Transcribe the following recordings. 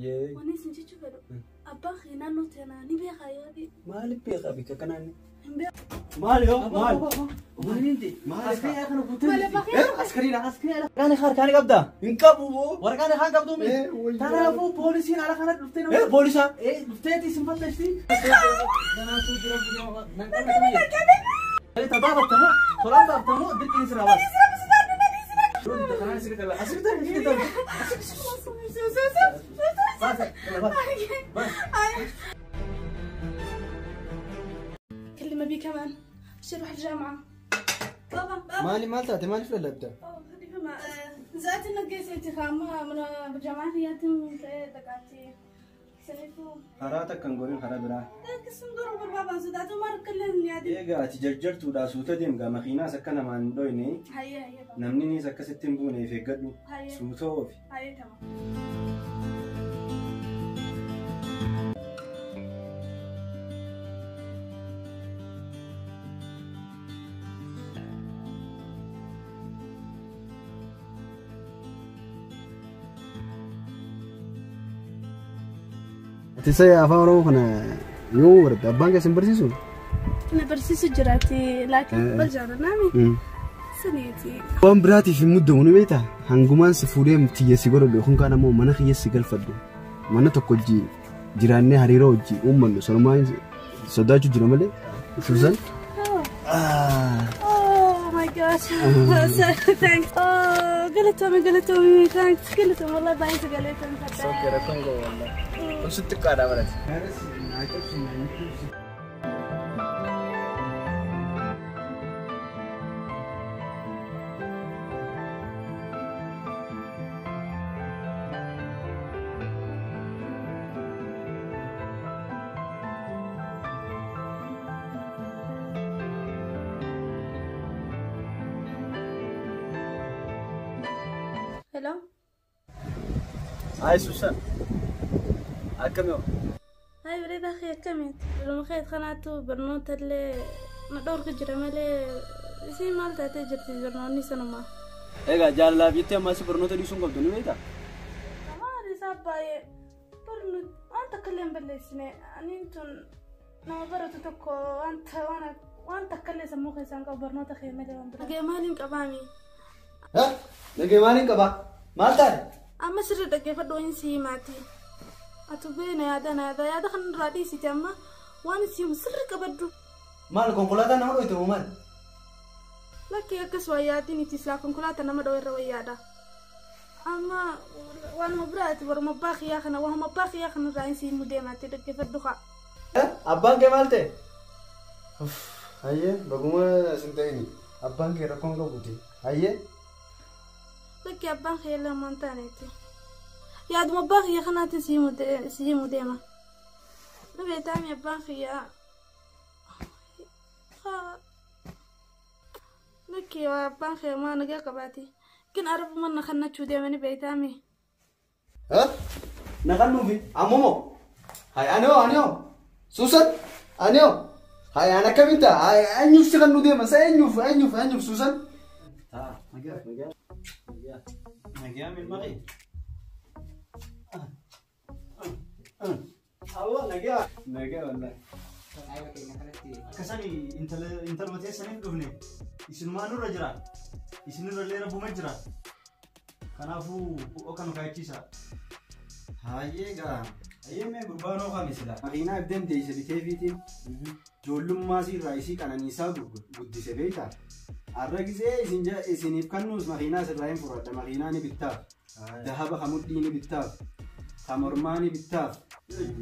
Yee. Wanni isin jechuu fedhu abbaan kee naannoo tana ni beekaa yaadi. Maaliif beekaa bikka kanaan? Hin beeku. Maal yoo maal? Maaliinti? Maal? Askari kana guutuu. Maal abbaa kee? Askariidha. Askariidha. Waraqaan harkaan qabdaa? Hin qabu boo. Waraqaan harkaan qabduu mi? Eh, wayyaa. Kanaafuu poolisiin ala kana dhuftee nama. Eh, poolisa. Eh, dhufteeti isin fattashti. Tabaabattamoo tolaan baaftamoo dirqiin sirraa baas. كلمة بي كمان مش اروح الجامعة. بابا بابا. Maali maal taate maaliif lallabda? أوه، خليفة ما زعلت انك قيسيتي خامة من بالجامعة هي تم دقاتي سنفو Karaa takka hin gorin karaa biraa. قسم ضرب بابا زدت ما كلن يا دي. Egaa ati jarjartuudha suuta deemgaa makiinaas akka namaan hin dhoyne هيا هيا بابا. namninis akkasitti hin buune of eeggadhu. هيا. Suuta oofi. هيا تمام. Ati isa afaan Oromoo kana yoo baratte abbaan kee sin barsiisu? أنا برسيس جراتي لكن برجع نامي سنيتي. Waan biraatiif hin muddamu ni beektaa? Hangumaan si fuudhee tiyya si godhadhu yookaan kaan ammoo mana kiyya si galfadhu. Mana tokko hojii jiraannee hariiroo hojii uummannu sanumaan sodaachuu jira malee. Suusan? Oh my gosh. Thanks. Oh, قلتهم قلتهم thanks قلتهم والله باين قلتهم. Kun sitti xiqqaadha barate. Hello. Hayi Suusan. Akkam yoo? هاي بريد أخي كميت لما خيط خناتو برنوت اللي ندور كجرا مالي زي مال تاتي جرتي برنوني سنة ما. Egaa jaalalaaf jettee ammas barnoota dhiisuu hin qabdu ni beektaa? ما رسابة برنو أنت كلم بالليسنة أنتن نما برتو تكو أنت وأنا وأنت كلم سموك سانك برنوت أخي مالي وأنت مالين قبامي. Dhagee maaliin qabaa? Maal taate? Amma sirri dhaggeeffadhu waan si himaati. Atu beena yaada na yaada yaada kan irraa dhiisite amma waan si himu sirri qabaddu. Maal konkolaataa nama dhoyte moo maal? Lakkii akkas wayyaatiin itti silaa konkolaataa nama dhoo irra wayyaadha. Amma waanuma biraati waruma abbaa kiyyaa kana waanuma abbaa kiyyaa kana irraa si himu deemaatti dhaggeeffadhu kaa. Abbaan kee maal ta'e? Hayyee baguma sin ta'ini. Abbaan kee rakkoon qabuuti. Hayyee. Lakkii abbaan kiyya lamaan taaneeti. Yaaduma abbaa kiyya kanaatti si himu deema. Dhabeetaami abbaan kiyyaa. Lakkii abbaan kiyya maa nagaa qabaati. Kin arabuma na kannachuu deemani beektaami. Na kannuufi ammoo moo? Hayi ani hoo ani hoo? Suusan ani hoo? Hayi ani akkamiin ta'a? Hayi eenyuuf si kannuu deema? Sa eenyuuf eenyuuf eenyuuf Suusan? Taa. Nagaa nagaa. Nagaa. Nagaa milmaqee. Awwa nagaa. Nagaa wallahi. Akkasani intaluma teessaniif dhufne isinumaa nurra jira isinirra illee rabbuma jira kanaafuu oka nu kaachiisa. Hayyee gaa. Hayyee mee gurbaan hoo kami sila? Makiinaa ibdeen deeyse bitee fiitiin ijoollummaa irraa isii qananiisaa guddise beektaa? Har'a gisee isiniif kennuus makiinaa sirraa hin fudhadha. Makiinaa ni bittaaf. Dahaba ka mudhii ni bittaaf. Ka mormaa ni bittaaf.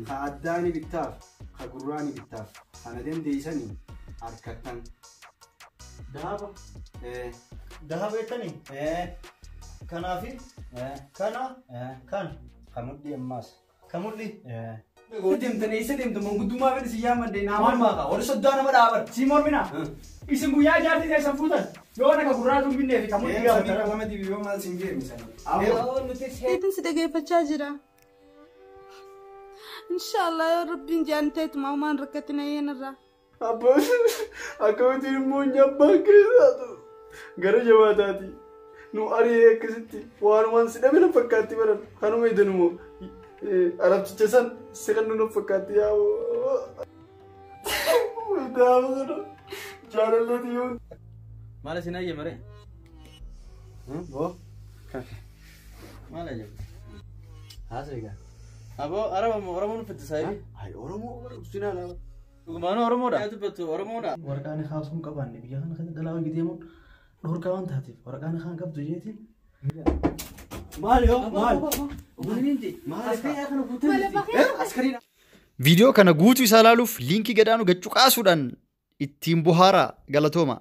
Ka addaa ni bittaaf. Ka gurraa ni bittaaf. Kana dandeessanii harkattan. Dahaba. Dahaba jettanii? Kanaafi kana kana. Ka mudhii ammaas. Ka mudhii. Deemtanii eessa deemtu manguddummaa fedhi si yaammadde naa mormaa qaba. Warri soddaa nama dhaaban. Si mormina. Isin guyyaa jaartii keessan fuutan yoo naga gurraatu hin binneefi kan mudhii gaafatan. Lama dibii maal sin jeermisan. Teetin si dhaggeeffachaa jira. Inshaallah yoo rabbiin jaan teetuma uumaan rakkatina yeenarraa. Abbaan akkamittiin immoo abbaan keessaatu gara jabaataati. Nu ari'ee akkasitti waanumaan si dhabe na fakkaatti baran kanuma idanuma Arabticha san si kan nuuf fakkaatti yaa. Daama kana jaalalleeti yoo. Maal isin hayyamare? Boo. Maal hayyamu? Haasa egaa. Aboo Araba moo Oromoon uffatte saayibii? Ay Oromoo sinaa laala. Dhugumaanuu Oromoodha. Yaa dubbattu Oromoodha. Waraqaan kaasuun qabaanne biyya kana keessa dhalaa hojii deemuun dhorkaa waan taateef waraqaan kaan qabdu jeetiin. Maal yoo maal? Maal? Viidiyoo kana guutuu isaa ilaaluuf liinkii gadaanu gad cuqaasuudhaan ittiin bohaaraa galatooma.